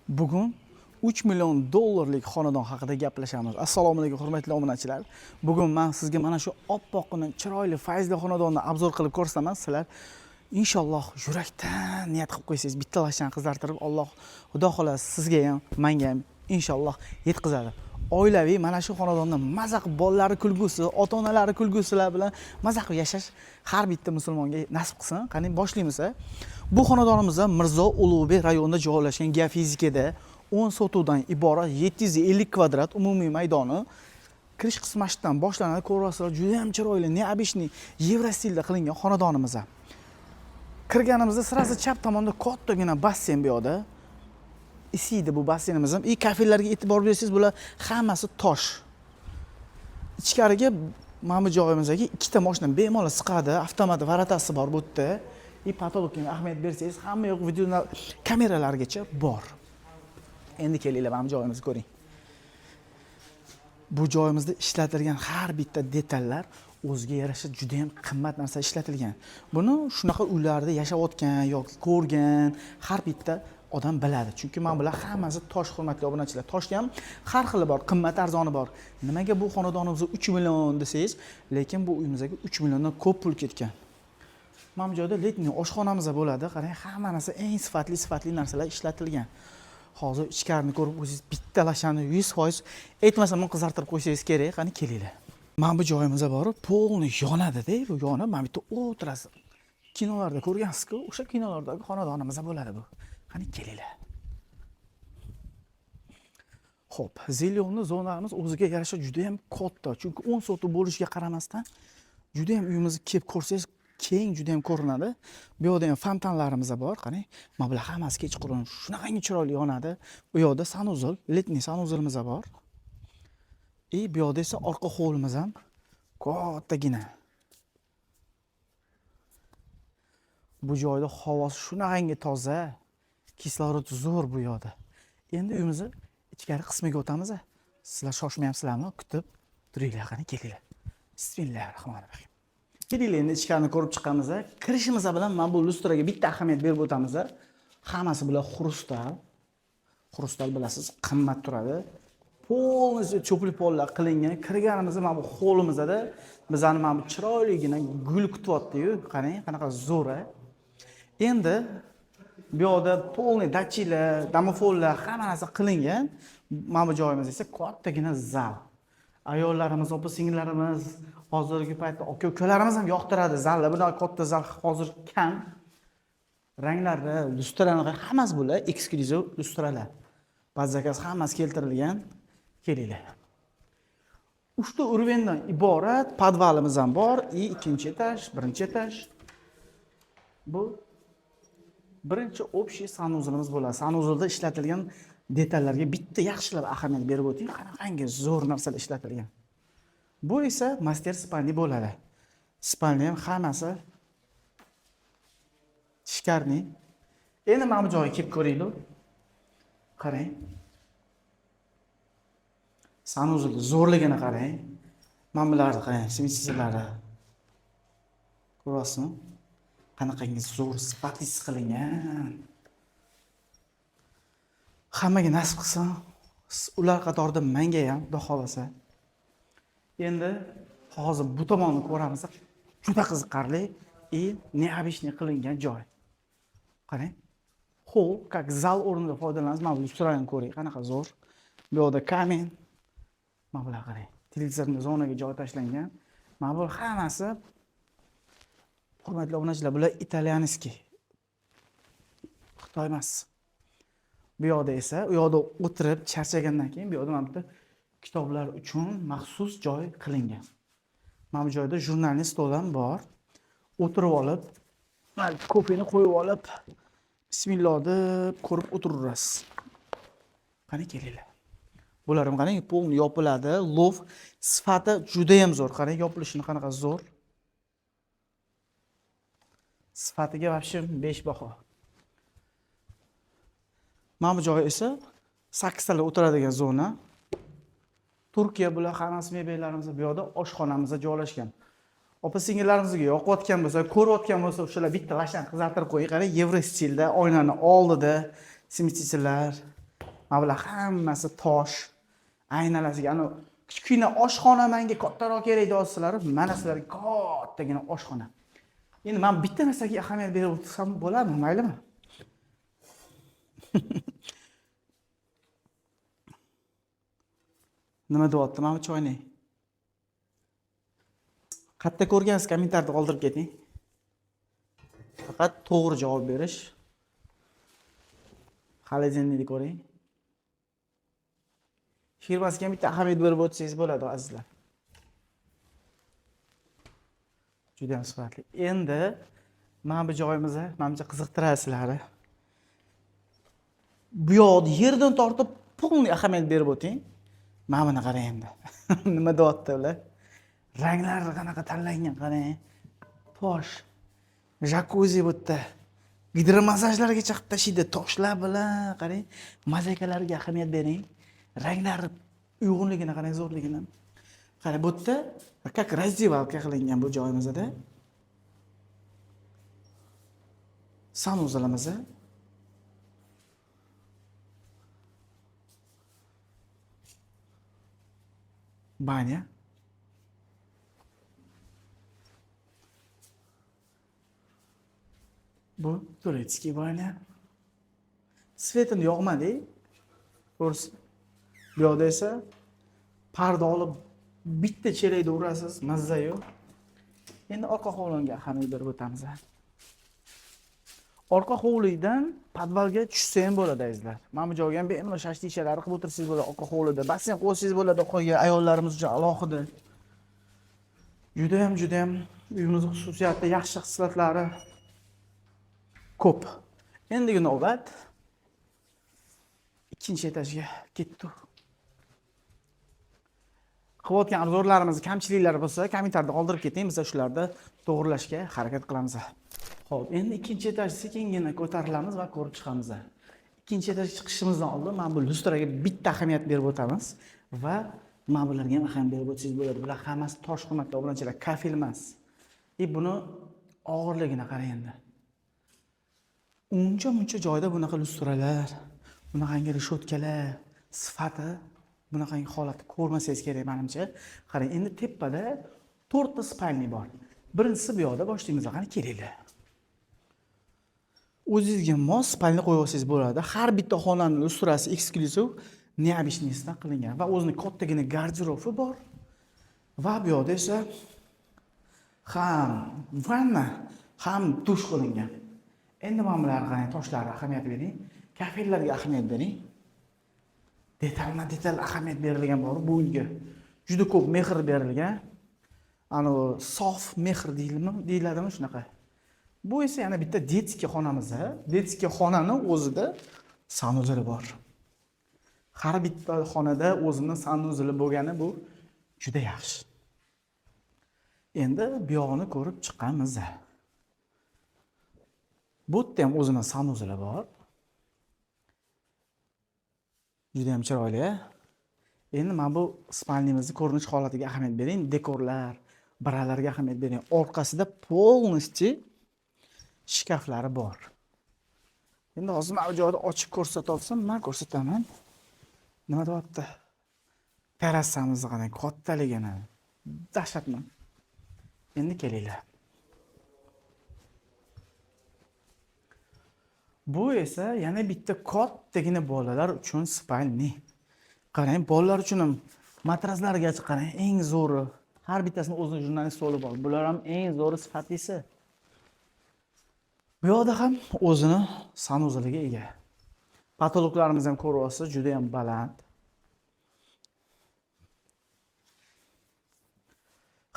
Bugun 3 million dollarlik xonadon haqida gaplashamiz. Assalomu alaykum, hurmatli obunachilar. Bugun men sizga mana shu oppoqqina, chiroyli, fayzli xonadonni обзор qilib ko'rsataman. Sizlar inshaalloh yurakdan niyat qilib qo'ysangiz, bitta lashani qizartirib, Alloh, Xudo xohlasa, sizga ham, menga ham inshaalloh yetkazadi. Oilaviy mana shu xonadonda maza qilib, bolalari kulgusi, ota-onalari kulgusilar bilan maza qilib yashash har bitta musulmonga nasib qilsin. Qani, boshlaymiz. A? Bu xonadonimizda Mirzo Ulug'bek rayonida joylashgan, Geofizikada 10 sotixdan iborat, 750 kvadrat umumiy maydoni. Kirish qismi mana shu yerdan boshlanadi. Ko'ryapsizlar, juda ham chiroyli, необычный, yevro stilda qilingan xonadonimiz. Kirganimizda сразу chap tomonda kattagina basseyn bu yoqda. Isiydi bu basseynimiz ham. И kafelarga e'tibor bersangiz, bular hammasi tosh. Ichkariga mana bu joyimizga ikkita mashina bemalol siqadi, avtomat ворота si bor bu yerda. И потолок ga ham ahamiyat bersangiz, hamma yoq video kameralargacha bor. Endi kelinglar, mana bu joyimizni ko'ring. Bu joyimizda ishlatilgan har bitta detallar o'ziga yarasha juda ham qimmat narsa ishlatilgan. Buni shunaqa uylarda yashayotgan yoki ko'rgan har bitta odam biladi. Chunki mana bular hammasi tosh, hurmatli obunachilar. Toshda ham har xili bor, qimmat, arzoni bor. Nimaga bu xonadonimizga 3 million desangiz, lekin bu uyimizga 3 milliondan ko'p pul ketgan. Mana bu joyda летний oshxonamiz bo'ladi. Qarang, hamma narsa eng sifatli sifatli narsalar ishlatilgan. Hozir ichkarini ko'rib o'zingiz bitta lashani 100% aytmasam ham qizartirib qo'ysangiz kerak. Qani, kelinglar. Mana bu joyimizga borib, полный yonadi-da, bu yonib, mana bu yerda o'tirasiz. Kinolarda ko'rgansiz-ku, o'sha kinolardagi xonadonimiz bo'ladi bu. Qani, kelinglar. Xo'p, зелёный zonamiz o'ziga yarasha juda ham katta. Chunki 10 sotix bo'lishiga qaramasdan, juda ham uyimizni kelib ko'rsangiz, keng juda ham ko'rinadi. Bu yoqda ham fontanlarimiz bor. Qarang, mana bular hammasi kechqurun shunaqangi chiroyli yonadi. U yoqda санузел, летний санузел imiz bor. И bu yoqda esa orqa hovlimiz ham kattagina. Bu joyda havosi shunaqangi toza, kislorod zo'r bu yoqda. Endi uyimizni ichkari qismiga o'tamiz. Sizlar shoshmayapsizlarmi? Kutib turinglar, qani, kelinglar. Bismillahirrohmanirrohim. Kelinglar, endi ichkarini ko'rib chiqamiz. Kirishimiz bilan mana bu lyustraga bitta ahamiyat berib o'tamiz. Hammasi bular xrustal. Xrustal, bilasiz, qimmat turadi. Полностью тёплый пол lar qilingan. Kirganimizda mana bu hovlimizda bizani mana bu chiroyligina gul kutyapti-yu. Qarang, qanaqa zo'r, a? Endi bu yoqda полный datchiklar, domofonlar, hamma narsa qilingan. Mana bu joyimiz esa kattagina zal. Ayollarimiz, opa singillarimiz, hozirgi paytda aka ukalarimiz ham yoqtiradi zalni. Bunaqa katta zal hozir kam. Ranglari, lyustralar, hammasi bular eksklyuziv lyustralar. Под заказ hammasi keltirilgan. Kelinglar. Uchta уровень dan iborat podvalimiz ham bor и ikkinchi etaj, birinchi etaj. Bu birinchi общий санузел imiz bo'ladi. Санузел da ishlatilgan detallarga bitta yaxshilab ahamiyat berib o'ting. Qanaqangi zo'r narsalar ishlatilgan. Bu esa мастер спальни bo'ladi. Спальни ham hammasi шикарный. Endi mana bu joyga kelib ko'ringlar. Qarang. Санузел zo'rligini qarang. Mana bularni qarang, смеситель lari. Ko'ryapsizmi? Qanaqangi zo'r, sifatli qilingan. Hammaga nasib qilsin. Ular qatorida menga ham, Xudo xohlasa. Endi hozir bu tomonni ko'ramiz. Juda qiziqarli и необычный qilingan joy. Qarang. Холл, как zal o'rnida foydalanamiz. Mana bu lyustrani ko'ring, qanaqa zo'r. Bu yoqda kamin. Mana bular, qarang. Televizorni zonaga joy tashlangan. Mana bu hammasi, hurmatli obunachilar, bular итальянский. Xitoy emas. Bu yoqda esa, u yoqda o'tirib charchagandan keyin bu yoqda mana bu yerda kitoblar uchun maxsus joy qilingan. Mana bu joyda журнальный stol ham bor. O'tirib olib, mana kofeni qo'yib olib, bismillah deb ko'rib o'tiraverasiz. Qani, kelinglar. Bular ham, qarang, полный yopiladi. Lof sifati juda ham zo'r. Qarang, yopilishini qanaqa zo'r. Sifatiga вообще 5 baho. Mana bu joy esa sakkiztalar o'tiradigan zona. Turkiya bular hammasi mebellarimiz bu yoqda, oshxonamizda joylashgan. Opa singillarimizga yoqayotgan bo'lsa, ko'rayotgan bo'lsa, o'shalar bitta lashani qizartirib qo'ying. Qarang, yevro stilda oynani oldida смеситель lar. Mana bular hammasi tosh. Aynalasiga ana kichkina oshxona menga kattaroq kerak deyapsizlar. Mana sizlarga kattagina oshxona. Endi men bitta narsaga ahamiyat berib o'tsam bo'ladimi, maylimi? Nima deyapti mana bu choynak? Qayerda ko'rgansiz, kommentariyada qoldirib keting. Faqat to'g'ri javob berish. Холодильник ni ko'ring. Firmasiga ham bitta ahamiyat berib o'tsangiz bo'ladi, azizlar. Juda ham sifatli. Endi mana bu joyimizni menimcha qiziqtiradi sizlarni. Bu yoqni yerdan tortib полный ahamiyat berib o'ting. Mana buni qarang endi. Nima deyapti ular? Ranglari qanaqa tanlangan qarang. Tosh. Jakuzi bu yerda. Gidromassajlargacha qilib tashlaydi toshlar bilan, qarang. Mozaikalarga ahamiyat bering. Ranglari uyg'unligini qarang, zo'rligini. Qarang, bu yerda как раздевалка qilingan bu joyimizda. Санузел imiz. Баня. Bu турецкий баня. Свет ini yoqmadik. To'g'risi. Bu yoqda esa parda olib bitta chelakda urasiz, mazza yo'q. Endi orqa hovliga ahamiyat berib o'tamiz. Orqa hovlidan podvalga tushsa ham bo'ladi, azizlar. Mana bu joyga ham bemalol shashlikchalar qilib o'tirsangiz bo'ladi orqa hovlida. Basseyn qo'ysangiz bo'ladi orqaga, ayollarimiz uchun alohida. Juda ham, juda ham uyimiz xususiyati, yaxshi xislatlari ko'p. Endigi navbat ikkinchi etajga ketdi. Qilayotgan обзор larimiz kamchiliklari bo'lsa, kommentariyada qoldirib keting, biz shularni to'g'rilashga harakat qilamiz. Xo'p, endi ikkinchi etaj sekingina ko'tarilamiz va ko'rib chiqamiz. Ikkinchi etajga chiqishimizdan oldin mana bu lyustraga bitta ahamiyat berib o'tamiz va mana bularga ham ahamiyat berib o'tsangiz bo'ladi. Bular hammasi tosh, hurmatli obunachilar, kafel emas. E buni og'irligini qarang endi. Uncha muncha joyda bunaqa lyustralar, bunaqangi reshotkalar, sifati bunaqangi holatni ko'rmasangiz kerak menimcha. Qarang, endi tepada 4 ta спальни bor. Birinchisi bu yoqda boshlaymiz, qani kelinglar. O'zingizga mos спальни qo'yib olsangiz bo'ladi. Har bitta xonaning lyustrasi eksklyuziv, необычный sidan qilingan va o'zini kattagina garderobi bor. Va bu yoqda esa ham vanna, ham dush qilingan. Endi mana bularga qarang, toshlarga ahamiyat bering, kafellarga ahamiyat bering. Detalma detal ahamiyat berilgan bor bu uyga. Juda ko'p mehr berilgan. Ana sof mehr deyiladimi? Deyiladimi shunaqa? Bu esa yana bitta детский xonamiz. Детский xonani o'zida санузел i bor. Har bitta xonada o'zini санузел i bo'lgani bu juda yaxshi. Endi bu yog'ini ko'rib chiqamiz. Bu yerda ham o'zini санузел i bor. Juda ham chiroyli. Endi mana bu спальни mizni ko'rinish holatiga ahamiyat bering, dekorlar, bralarga ahamiyat bering. Orqasida полностью shkaflari bor. Endi hozir mana bu joyda ochib ko'rsata olsam, men ko'rsataman. Nima deyapti? Terrasamizni qarang, kattaligini. Dahshatmi? Endi kelinglar. Bu esa yana bitta kattagina bolalar uchun спальни. Qarang, bolalar uchun ham matraslarga qarang, eng zo'ri. Har bittasini o'zini jurnalist stoli bor. Bular ham eng zo'ri, sifatlisi. Bu yoqda ham o'zini санузел iga ega. Потолок larimiz ham ko'ryapsiz, juda ham baland.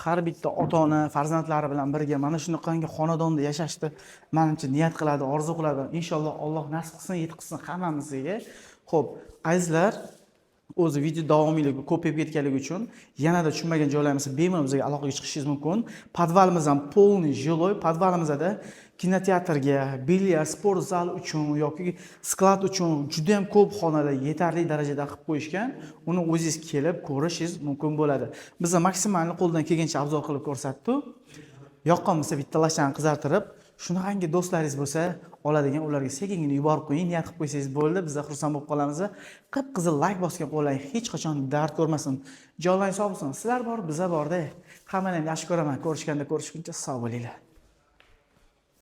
Har bitta ota-ona farzandlari bilan birga mana shunaqangi xonadonda yashashni menimcha niyat qiladi, orzu qiladi. Inshaalloh Alloh nasib qilsin, yetkazsin hammamizga. Xo'p, azizlar, o'zi video davomiyligi ko'payib ketganligi uchun yanada tushunmagan joylarimiz bemalol bizga aloqaga chiqishingiz mumkin. Podvalimiz ham полный жилой. Podvalimizda kinoteatrga, bilyard, sport zal uchun yoki склад uchun juda ham ko'p xonalar yetarli darajada qilib qo'yishgan. Uni o'zingiz kelib ko'rishingiz mumkin bo'ladi. Biz maksimalni qo'ldan kelgancha обзор qilib ko'rsatdik. Yoqqan bo'lsa bitta lashani qizartirib, Shunaqangi do'stlaringiz bo'lsa, oladigan, ularga sekingina yuborib qo'ying, niyat qilib qo'ysangiz bo'ldi, biz xursand bo'lib qolamiz. Qip qizil layk bosgan qo'llaring hech qachon dard ko'rmasin. Jonlaring sog' bo'lsin. Sizlar bor, biza borda. Hammani ham yaxshi ko'raman. Ko'rishganda ko'rishguncha sog' bo'linglar.